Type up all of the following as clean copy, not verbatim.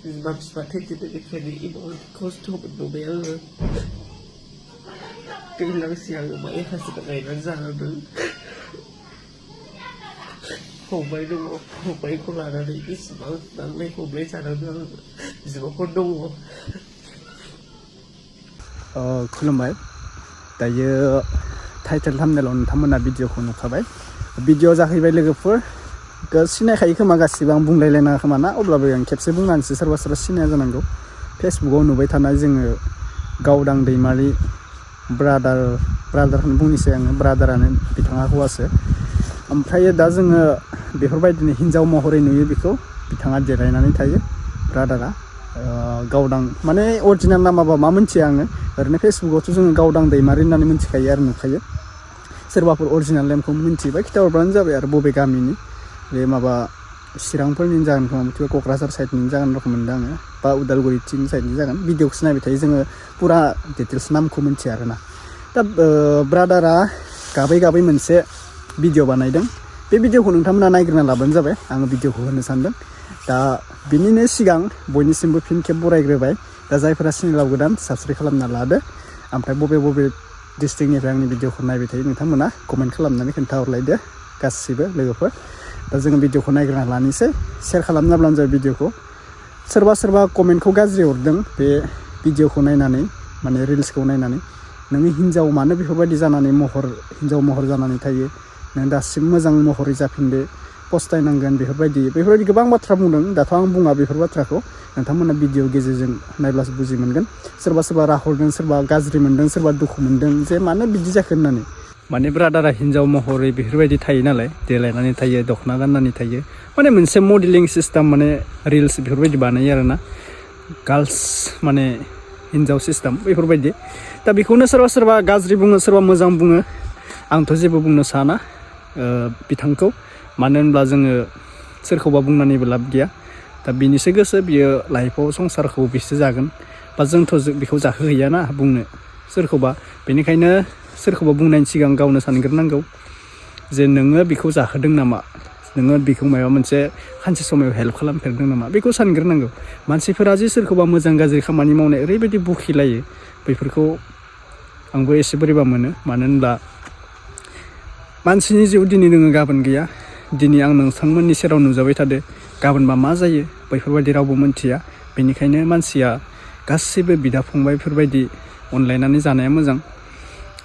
बिमा बिफा थैजोबनायनिफ्रायनो इमान खस्थ' मोनबोबाय आङो दैज्लांसे आङो माइ हाजिरा गायनानै जानांदों फंबाय दङ फंबायखौ लानानै बेसेबां नांलाय खमलाय जानांदों आङो बिब'फोर दङ खुलुमबाय दायो टाइटेल थाम्बनेइलाव नोंथांमोना भिडिअखौ नुखाबाय भिडिअ जाहैबाय लोगोफोर सिनायखायो खोमा गासिबो आं बुंलायलायनाङा खोमा ना अब्लाबो आं खेबसे बुंनानैसो सोरबा सोरबा सिनाया जानांगौ फेसबुकाव नुबाय थानाय जोङो गावदां दैमारि ब्रादारखौनो बुंनोसै आङो ब्रादारानो बिथाङा हौवासो ओमफ्राय दा जोङो बेफोरबायदिनो हिन्जाव महरै नुयो बेखौ बिथाङा देलायनानै थायो ब्रादारा गावदां माने अरिजिनेल नामाबा मा मोनथिया आङो ओरैनो फेसबुकावथ' जोङो गावदां दैमारि होननानै मिथिखायो आरो नुखायो सोरबाफोर अरिजिनेल नेमखौ मिथियोबा खिथाहरबानो जाबाय आरो बबे गामिनि बे माबा चिरांफोरनि जागोन खोमा मिथिबा क'क्राझार साइडनि जागोन रखम मोनदों आङो बा उदालगुरिथिं साइडनि जागोन भिडिअखौसो नायबाय थायो जोङो फुरा डिटेल्स नामखौ मिथिया आरोना दा ब्रादारा गाबै मोनसे भिडिअ बानायदों बे भिडिअखौ नोंथांमोना नायग्रोना लाबानो जाबाय आङो भिडिअखौ होनो सानदों दा बिनिनो सिगां बयनिसिमबो फिन खेब बरायग्रोबाय दा जायफोरा चेनेलाव गोदान साबस्क्राइब खालामना लादो ओमफ्राय बबे डिस्ट्रिक्टनिफ्राय आंनि भिडिअखौ नायबाय थायो नोंथांमोना कमेन्ट खालामनानै खोन्थाहरलायदो गासिबो लोगोफोर दा जोङो भिडिअखौ नायग्रोना लानोसै शेयार खालामनाब्लानो जाबाय भिडिअखौ सोरबा कमेन्टखौ गाज्रि हरदों बे भिडिअखौ नायनानै माने रिल्सखौ नायनानै नोङो हिन्जाव मानो बेफोरबायदि जानानै हिन्जाव महर जानानै थायो नों दासिम मोजां महरै जाफिनदो पस्थायनांगोन बेफोरबायदि गोबां बाथ्रा बुंदों दाथ' आं बुङा बेफोर बाथ्राखौ नोंथांमोना भिडिअ गेजेरजों नायब्लासो बुजि मोनगोन सोरबा राहरदों सोरबा गाज्रि मोनदों सोरबा दुखु मोनदों जे मानो बिदि जाखो होननानै माने ब्रादारा हिन्जाव महरै बेफोरबायदि थायो नालाय देलायनानै थायो दख'ना गाननानै थायो माने मोनसे मडेलिं सिस्टेम माने रिल्स बेफोरबायदि बानायो आरोना गार्ल्स माने हिन्जाव सिस्टेम बेफोरबायदि दा बेखौनो सोरबा गाज्रि बुङो सोरबा मोजां बुङो आंथ' जेबो बुंनो साना बिथांखौ मानो होनब्ला जोङो सोरखौबा बुंनानैबो लाब गैया दा बिनिसो गोसो बियो लाइफआव संसारखौ बिसो जागोन बा जोंथ' बेखौ जाहोहैयाना बुंनो सोरखौबा बेनिखायनो सोरखौबा बुंनायनि सिगां गावनो सानग्रोनांगौ जे नोङो बेखौ जाहोदों नामा नोङो बेखौ माबा मोनसे सानसे समाव हेल्प खालामफेरदों नामा बेखौ सानग्रोनांगौ मानसिफोरा जे सोरखौबा मोजां गाज्रि खामानि मावनाय ओरैबायदि बखिलायो बेफोरखौ आंबो एसे बोरैबा मोनो मानो होनब्ला मानसिनि जिउ दिनै नोङो गाबोन गैया दिनै आं नोंथांमोननि सेराव नुजाबाय थादो गाबोनबा मा जायो बैफोरबायदि रावबो मोनथिया बेनिखायनो मानसिया गासैबो बिदा फंबायफोरबायदि अनलायनानै जानाया मोजां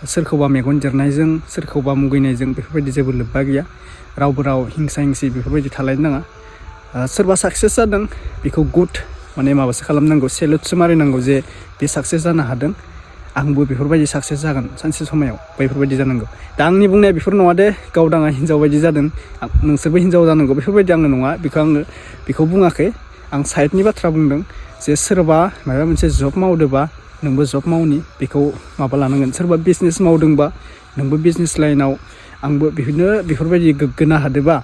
सोरखौबा मेगन देरनायजों सोरखौबा मुगैनायजों बेफोरबायदि जेबो लोब्बा गैया रावबो हिंसा हिंसि बेफोरबायदि थालायनो नाङा सोरबा साक्सेस जादों बेखौ गुड माने माबासो खालामनांगौ सेलुटसो मारिनांगौ जे बे साक्सेस जानो हादों आंबो बेफोरबायदि साक्सेस जागोन सानसे समायाव बेफोरबायदि जानांगौ दा आंनि बुंनाया बेफोर नङा दे गावदाङा हिन्जाव बायदि जादों नोंसोरबो हिन्जाव जानांगौ बेफोरबायदि आङो नङा बेखौ बुङाखै आं साइडनि बाथ्रा बुंदों जे सोरबा माबा मोनसे जब मावदोंबा नोंबो जब मावनि बेखौ माबा लानांगोन सोरबा बिजनेस मावदोंबा नोंबो बिजनेस लाइनाव आंबो बेफोरबायदि गोग्गानो हादोंबा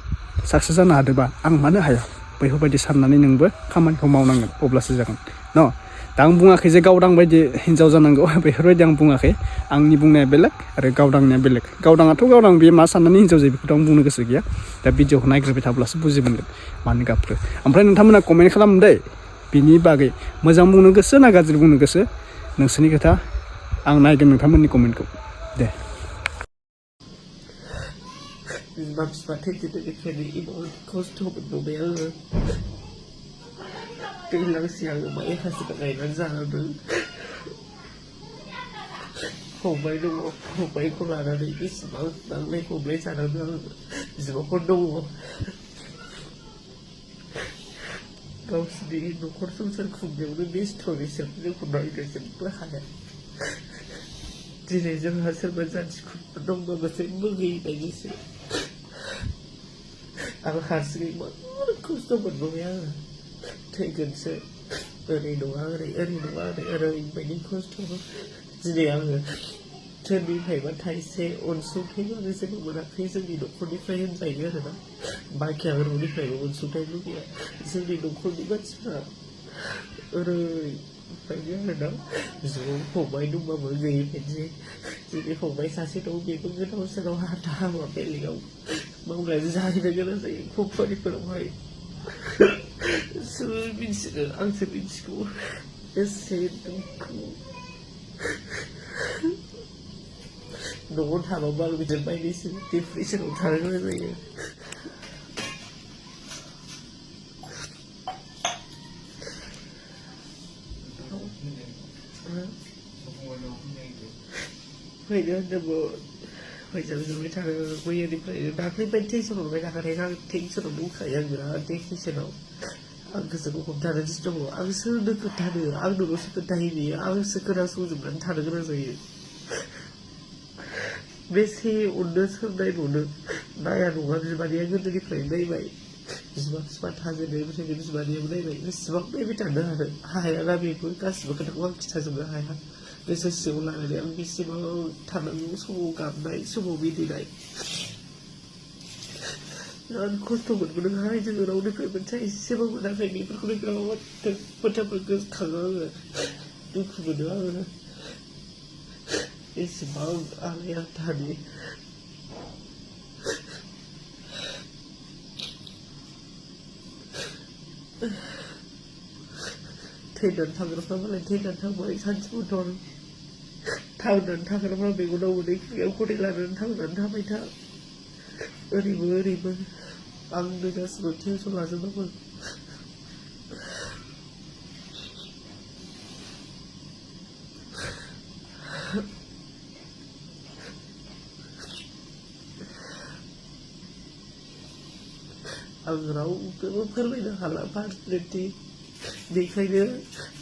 साक्सेस जानो हादोंबा आं मानो हाया बेफोरबायदि साननानै नोंबो खामानिखौ मावनांगोन अब्लासो जागोन न' दा आं बुङाखै जे गावदां बायदि हिन्जाव जानांगौ बेफोरबायदि आं बुङाखै आंनि बुंनाया बेलेग आरो गावदांनिया बेलेग गावदाङाथ' गावदां बेयो मा साननानै हिन्जाव जायो बेखौथ' आं बुंनो गोसो गैया दा भिडिअखौ नायग्रोबाय थाब्लासो बुजि मोनगोन मानो गाबखो ओमफ्राय नोंथांमोना कमेन्ट खालामो दै बिनि बागै मोजां बुंनो गोसो ना गाज्रि बुंनो गोसो नोंसोरनि खोथा आं नायगोन नोंथांमोननि कमेन्टखौ दे बिमा बिफा थैजोबनायनिफ्रायनो इमान खस्थ' मोनबोबाय आङो दैज्लांसे आङो माइ हाजिरा गायनानै जानांदों फंबाय दङ फंबायखौ लानानै बेसेबां नांलाय खमलाय जानांदों आङो बिब'फोर दङ गावसिनि न'खर संसार खुंनायावनो बेस्थ' बिसोर जोंखौ नायनोजोबबो हाया दिनै जोंहा सोरबा जाथि खुरमा दंबाबो जेबो गैयिबायदिसो आं हारसिङै मार खस्थ' मोनबोबाय आङो थैगोनसो ओरै नङा ओरैबायदि खस्थ' दिनै आङो सोरनिफ्रायबा थाइसे अनसुंथायबाबो जेबो मोनाखै जोंनि न'खरनिफ्राय होनजायो आरोना बाखि आं न'निफ्रायबो अनसुंथाय लुगैया जोंनि न'खरनि मानसिफ्रा ओरैबायदि आरोना ज' फंबाय दंबाबो गैयिबायदि जोंनि फंबाय सासे दं बेबो गोदाव सोराव हाबा बेलेगाव मावनानै जाहैनो गोनां जायो कम्पानिफोरावहाय स' आंसो मिथिगौ एसे दुखु न'आव थाबाबो आं बिदिनो बायदिसो डिप्रेसनाव थानो गोनां जायो फैनो होनदोंमोन फैजाबजोब्बाय थानो मैयानिफ्रायनो दाख्लैनिफ्रायनो टेनसन मोनबाय थाखानाय आं टेनसनाव दंखायो आं बिराद टेनसनाव आं गोसोखौ हमथानोसो दङ आं सोरनो खोन्थानो आंनोल'सो खोन्थायो बियो आंसो खोनासंजोबनानै थानो गोनां जायो बेसे अननो सोर नायबावनो नाया नङा बिमादैया गोदोनिफ्रायनो नायबाय बिमा बिफा थाजेननायनिफ्रायनो बिमादैयाबो नायबाय बेसेबां नायबाय थानो हायाना बेबो गासिबो खोथाखौ आं खिथाजोबनो हाया गोसो सिङाव लानानै आं बेसेबां थानांगौ समाव गाबनाय समाव मिनिनाय बिराद खस्थ' मोनबोदोंहाय जोङो रावनिफ्राय मोनसे एसेबो मोनाखै बेफोरखौनो बिराद खोथाफोर गोसोखाङो आङो दुखु मोनो आङो एसेबां आलाय आथानि थैनानै थाग्राफ्रा मालाय थैनानै थांबाय सानसे उनाव थांनानै थाग्राफ्रा मेगनाव मोदै खुगायाव खदै लानानै थांनानै थाबाय था ओरैबो ओरैबो आंनो गासिबो टेनसन लाजोबनांगौ आं रावनोबो फोरमायनो हाला पार्सनेलिटि बेखायनो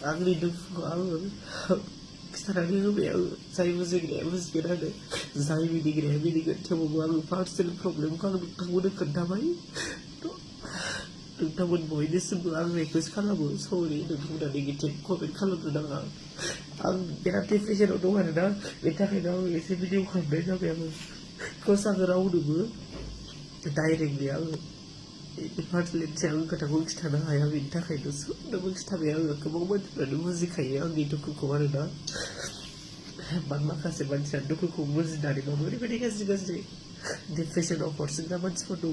आंनि दुखुखौ आङो खिथानानै होबाय आङो जाय बुजिग्राया बुजिगोन आरो जाय मिनिग्राया मिनिगोन थेवबाबो आङो पार्सनेल प्रब्लेमखौ आं नोंथांमोननो खोन्थाबाय नोंथांमोन बयनिसिमबो आं रिकुवेस्ट खालामो सरि नोंथांमोना नेगेटिभ कमेन्ट खालामनो नाङा आं बिराद डिप्रेसनाव दं आरोना बेनि थाखायनो आं एसे भिडिअ खालामनाय जाबाय आङो बिकज आङो रावनोबो डाइरेक्टलि आङो पार्सनेलिटि आं खोथाखौ खिथानो हाया बेनि थाखायनो सोरनोबो खिथाबाय आङो गोबां मानसिफ्रानो बुजिखायो आंनि दुखुखौ आरोना माखासे मानसिया दुखुखौ बुजिनानैबाबो ओरैबायदि गाज्रि गाज्रि डिप्रेसनाव हरसिनग्रा मानसिफोर दङ